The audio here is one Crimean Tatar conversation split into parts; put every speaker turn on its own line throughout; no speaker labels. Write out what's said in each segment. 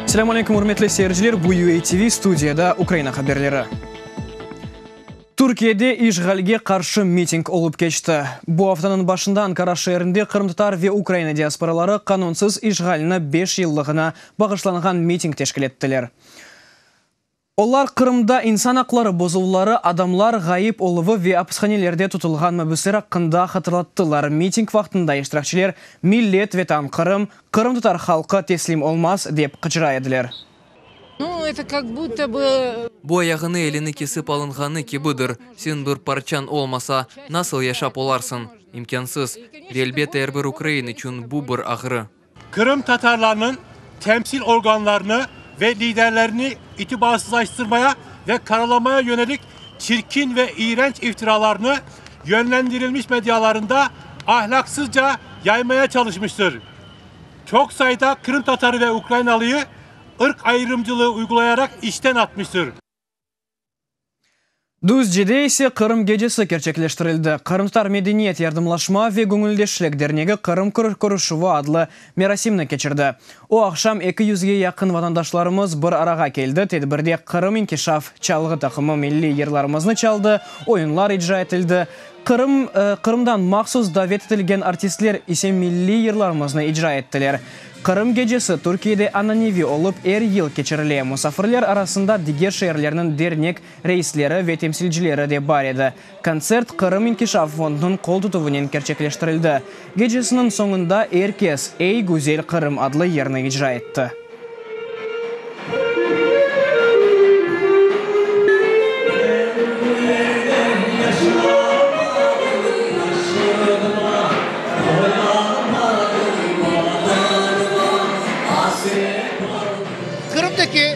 Selâm aleyküm, ürmetli seyirciler, bu UATV, studiyada Ukraina haberleri. Türkiyede işğalge qarşı miting olıp keçti. Bu aftanıñ başında Ankara şeerinde qırımtatar ve Ukraina diasporaları qanunsız işğalni beş yıllığına bağışlanğan miting teşkil ettiler. Olar Qırımda insan aqları bozuvları, adamlar ğayıp oluvı ve apishanelerde tutulğan mabüsler aqqında hatırlattılar. Miting vaqtında iştirakçiler Millet, Vetan Qırım, Qırımtatar halqı teslim olmaz! dep qıçıra ediler.
Bu ayağını, elini kesip alınğanı kibidir. Sen bir parçañ olmasa, nasıl yaşap olarsıñ? İmkânsız. Ve elbette er bir ukrain içün bu bir ağrı.
Qırım tatarlarınıñ temsil organlarını ve liderlerini itibarsızlaştırmaya ve qaralamaya yönelik çirkin ve iğrenç iftiralarını yönlendirilmiş medyalarında ahlâqsızca yaymaya çalışmıştır. Çoq sayıda Qırım tatarı ve ukrainalıyı ırq ayırımcılığı uygulayaraq işten atmıştır.
Düzcede ise Qırım gecesi kerçekleştirildi. Qırımtatar medeniyet, yardımlaşma ve göñüldeşlik dernegi Qırım körüşüvi adlı merasimni keçirdi. O aqşam eki yüzge yaqın vatandaşlarımız bir arağa keldi. Tedbirde Qırım inkişaf çalğı taqımı milliy yırlarımıznı çaldı, oyunlar icra etildi. Qırım Qırımdan mahsus davet etilgen artistler ise milliy yırlarımıznı icra ettiler. Qırım gecesi Türkiyede ananeviy olıp er yıl keçirile. Musafirler arasında diger şeerlerniñ dernek reisleri ve temsilcileri de bar edi. Kontsert Qırım inkişaf fondunıñ qol tutuvınen kerçekleştirildi. Gecesiniñ soñunda er kes Ey, güzel Qırım adlı yırnı icra etti.
Qırımdaki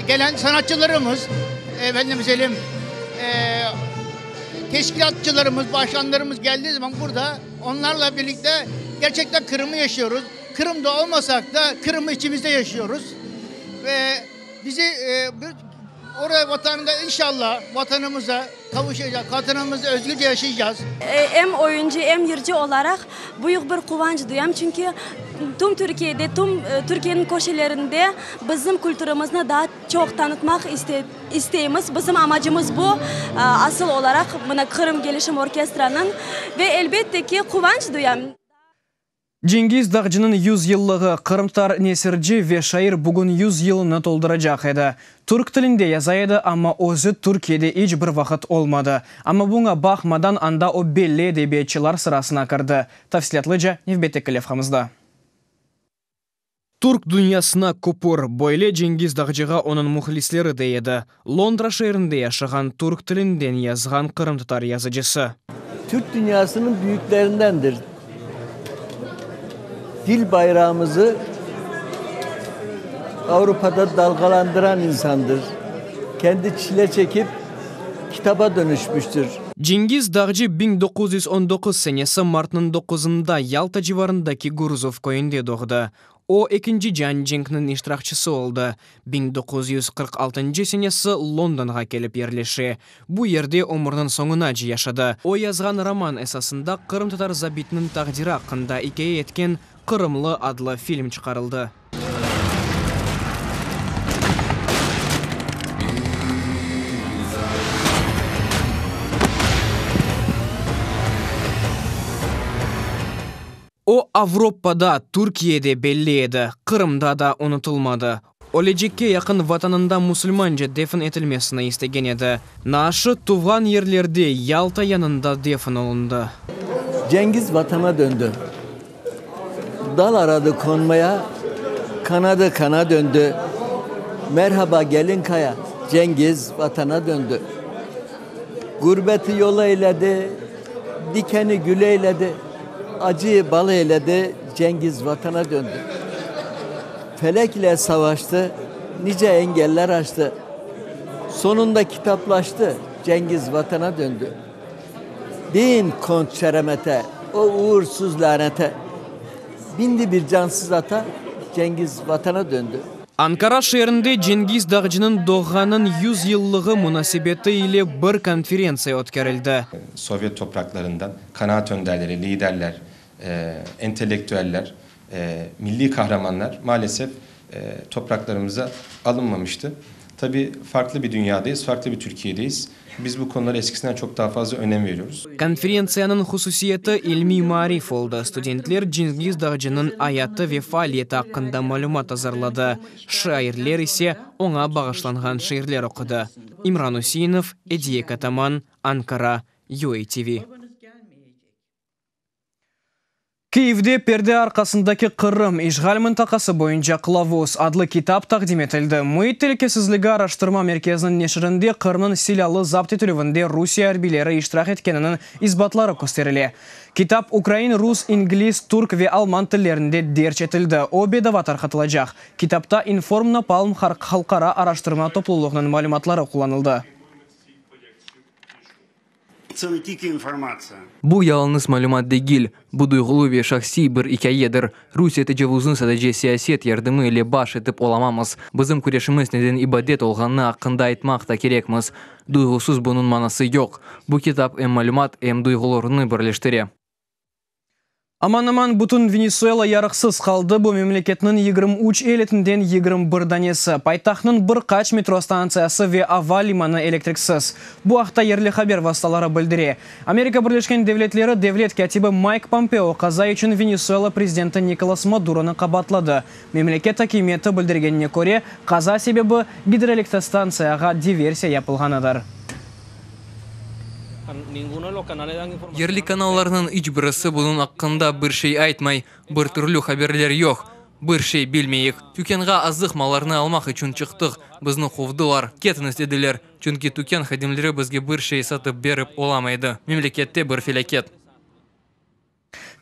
gelen sanatçılarımız, efendim söyleyeyim, teşkilatçılarımız, başkanlarımız geldiği zaman burada onlarla birlikte gerçekten Kırım'ı yaşıyoruz. Kırımda olmasak da Kırım'ı içimizde yaşıyoruz. Ve bizi oraya vatanında inşallah vatanımıza kavuşacağız, vatanımızda özgürce yaşayacağız.
Em oyuncı, em yırcı olaraq büyük bir quvanç duyam, çünki tüm Türkiyede, tüm Türkiyeniñ köşelerinde bizim kültürimizni daa çoq tanıtmaq isteymiz. Bizim amacımız bu, asıl olaraq, mına Qırım Gelişim Orkestranıñ. Ve elbette ki, quvanç duyam.
Cengiz Dağcınıñ yüz yıllığı, qırımtatar nesirci ve şair bugün yüz yılını tolduracaq edi. Türk tilinde yaza edi, amma özü Türkiyede iç bir vaqıt olmadı. Amma buña baqmadan anda o belli edebiyatçılar sırasına kirdi. Tafsilâtlıca nevbetteki levhamızda. Türk dünyasına köpür, böyle Cengiz Dağcığa onıñ mühlisleri dey edi. Londra şeerinde yaşağan türk tilinden yazğan qırımtatar yazıcısı.
Türk dünyasınıñ büyüklerindendir. Dil bayrağımızı Avropada dalğalandıran insandır. Kendi çile çekip kitaba dönüşmüştür.
Cengiz Dağcı 1919 senesi martnıñ doquzında Yalta civarındaki Gurzuf köyünde doğdı. O, Ekinci cian cenkniñ iştirakçisi oldı. 1946 senesi Londonğa kelip yerleşe. Bu yerde ömürniñ soñunace yaşadı. O yazğan roman esasında qırımtatar zabitiniñ taqdiri aqqında ikâye etken Qırımlı adlı film çıqarıldı. O, Avropada, Türkiyede belli edi, Qırımda da unutılmadı. Ölecekke yaqın vatanında musulmanca defn etilmesini istegen edi. Naaşı tuvğan yerlerde, Yalta yanında defn olundı.
Cengiz vatana döndü. Dal aradı konmaya, kanadı kana döndü. Merhaba gelin kaya, Cengiz vatana döndü. Gurbeti yol eyledi, dikeni gül eyledi, acıyı bal eyledi, Cengiz vatana döndü. Felek ile savaştı, nice engeller aştı. Sonunda kitaplaştı, Cengiz vatana döndü. Deyin Kont Şeremete, o uğursuz lanete. Bindi bir cansız ata, Cengiz vatana döndü.
Ankara şeerinde Cengiz Dağcınıñ doğğanıñ yüz yıllığı munasebeti ile bir konferentsiya ötkerildi.
Sovyet topraqlarından kanaat önderleri, liderler, entelektüeller, milliy qahramanlar maalesef. Topraklarımıza alınmamıştı. Tabii farklı bir dünyadayız, farklı bir Türkiye'deyiz. Biz bu konulara eskisinden çok daha fazla önem veriyoruz.
Konferentsiyanıñ hususiyeti ilmiy-maarif oldı, studentler Cengiz Dağcınıñ ayatı ve faaliyeti aqqında malümat azırladı, şairler ise oña bağışlanğan şiirler oqudı. İmran Üseinov, Ediye Kataman, Ankara, UATV. Kyivde Perde arqasındaki Qırım, işğal mıntaqası boyunca qılavuz adlı kitap taqdim etildi. Müit telükesizligi araştırma merkeziniñ neşirinde Qırımnıñ silâlı zapt etilüvinde Rusiye arbiyleri iştirak etkeniniñ isbatları kösterile. Kitap ukrain, rus, ingliz, türk ve alman tillerinde derc etildi. O, bedava tarqatılacaq. Kitapta İnformnapalm halqara araştırma toplulığınıñ malümatları qullanıldı.
Bu yalıñız malümat degil, bu duyğulı ve şahsiy bir ikâyedir. Rusiye tecavuzını sadece siyaset yardımı ile baş etip olamamız. Bizim küreşimiz neden ibadet olğanı aqqında aytmaq ta kerekmiz. Duyğusız bunıñ manası yoq. Bu kitap em malümat, em duyğularnı birleştire.
Aman-aman bütün Venesuela yarıqsız qaldı, bu memleketniñ 23 eyaletinden 21 danesi, paytahtnıñ bir qaç metro stantsiyası ve ava limanı elektriksiz. Bu aqta yerli haber vastaları bildire. Amerika Birleşken Devletleri devlet kâtibi Mayk Pompeo qaza içün Venesuela prezidenti Nikolas Maduronı qabaatladı. Memleket akimiyeti bildirgenine köre, qaza sebebi gidroelektrostantsiyağa diversiya yapılğanıdır.
Yerli kanallarnıñ iç birisi bunıñ aqqında bir şey aytmay, bir türlü haberler yoq, bir şey bilmeyik. Tükânğa azıq mallarnı almaq içün çıqtıq, bizni quvdılar, ketiñiz dediler, çünki tükân hadimleri bizge bir şey satıp berip olamaydı. Memlekette bir felâket.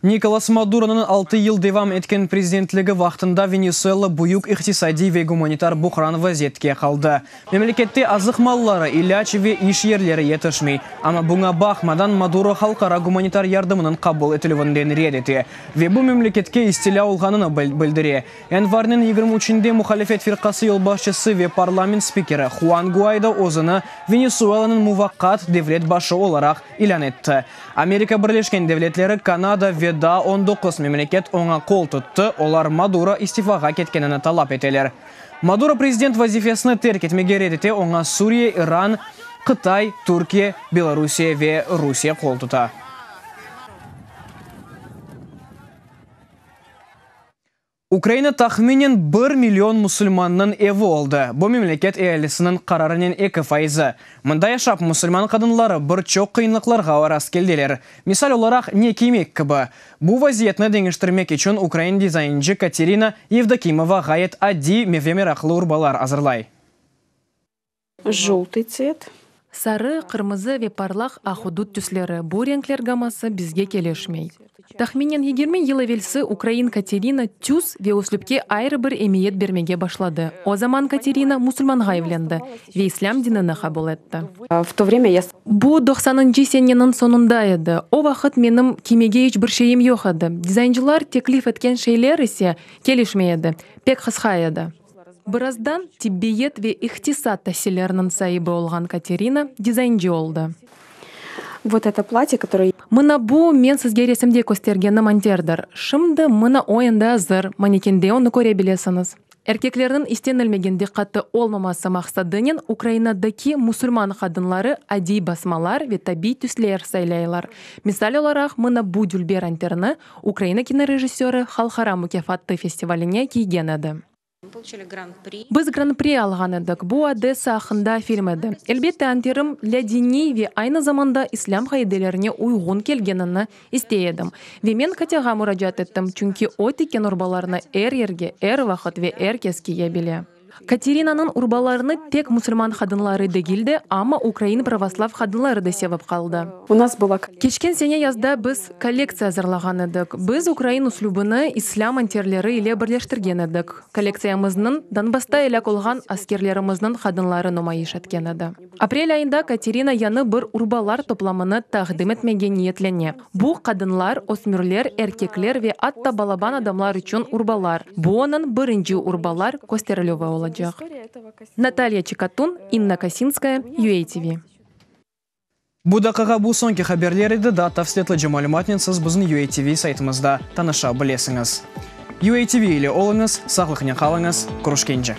Nikolas Maduronıñ altı yıl devam etken prezidentligi vaqtında Venesuela büyük iqtisadiy ve gumanitar buhran vaziyetke qaldı. Memlekette azıq malları, ilâc ve iş yerleri yetişmey. Amma buña baqmadan, Maduro halqara gumanitar yardımınıñ qabul etilüvinden red ete ve bu memleketke istilâ olğanını bildire. Yanvarniñ 23-inde muhalifet firqası yolbaşçısı ve parlament spikeri Huan Guaydo özüni Venesuelanıñ muvaqqat devlet başı olaraq ilân etti. Amerika Birleşken Devletleri, Kanada ve daa 19 memleket oña qol tuttı, olar Maduro istifağa ketkenini talap eteler. Maduro prezident vazifesini terk etmege red ete, oña Suriye, İran, Qıtay, Türkiye, Belorusiye ve Rusiye qol tuta. Ukraina tahminen bir million musulmannıñ evi oldı, bu memleket ealisiniñ qararınen eki faizi. Mında yaşap, musulman qadınları bir çoq qıyınlıqlarğa rastkeldiler, misal olaraq, ne kiymek kibi. Bu vaziyetni deñiştirmek içün ukrain dizayncı Katerina Yevdokimova ğayet adiy ve meraqlı urbalar azırlay.
Joltıy tsvet.
Sarı, qırmızı ve parlaq ahudut tüsleri, bu renkler gamması bizge kelişmey. Tahminen 20 yıl evelsi ukrain Katerina tüs ve üslüpke ayrı bir emiyet bermege başladı. O zaman Katerina musulmanğa evlendi ve islâm dinini qabul etti. Bu doqsanıncı seneniñ soñunda edi. O vaqıt menim kiymege iç bir şeyim yoq edi, dizayncılar teklif etken şeyler ise kelişmey edi, pek qısqa edi. Birazdan tibbiyet ve iqtisat tasilleriniñ saibi olğan Katerina dizayncı oldı.
Vot eto platye, kotoroye.
Mına bu, men sizge resimde köstergenim anterdir. Şimdi mına o endi azır, manekende onı köre bilesiñiz. Erkeklerniñ istenilmegen diqqatı olmaması maqsadınen Ukrainadaki musulman qadınları adiy basmalar ve tabiy tüsler saylaylar. Misal olaraq, mına bu dülber anterni Ukraina kinorejissörı halqara mukâfatı festivaline kiygen edi. Biz Gran-pri alğan edik, bu Odessa aqqında film edi. Elbette, anterim lâdiniy ve aynı zamanda islâm qaidelerine uyğun kelgenini istey edim. Ve men Katâğa muracaat ettim, çünki o tikken urbalarnı er yerge, er vaqıt ve er kes kiye bile. Katerinanıñ urbalarını tek musulman qadınları degil de, amma ukrain pravoslav qadınları da sevip qaldı. Keçken sene yazda biz kollektsiya azırlağan edik. Biz ukrain üslübini islâm anterleri ile birleştirgen edik. Kollektsiyamıznıñ Donbassta elâk olğan askerlerimizniñ qadınları numayış etken edi. Aprel ayında Katerina yañı bir urbalar toplamını taqdim etmege niyetlene. Bu, qadınlar, ösmürler, erkekler ve atta balaban adamlar içün urbalar. Bu onıñ birinci urbalar kösterilüvi olacaq. Natalya Çikatun, İnna Kosinskaya, UATV.
Bu daqiqa bu soñki haberler edi, daa tafsilâtlıca malümatnen siz bizim UATV saytımızda tanışa bilesiñiz. UATV ile oluñız, sağlıqnen qalıñız, körüşkence!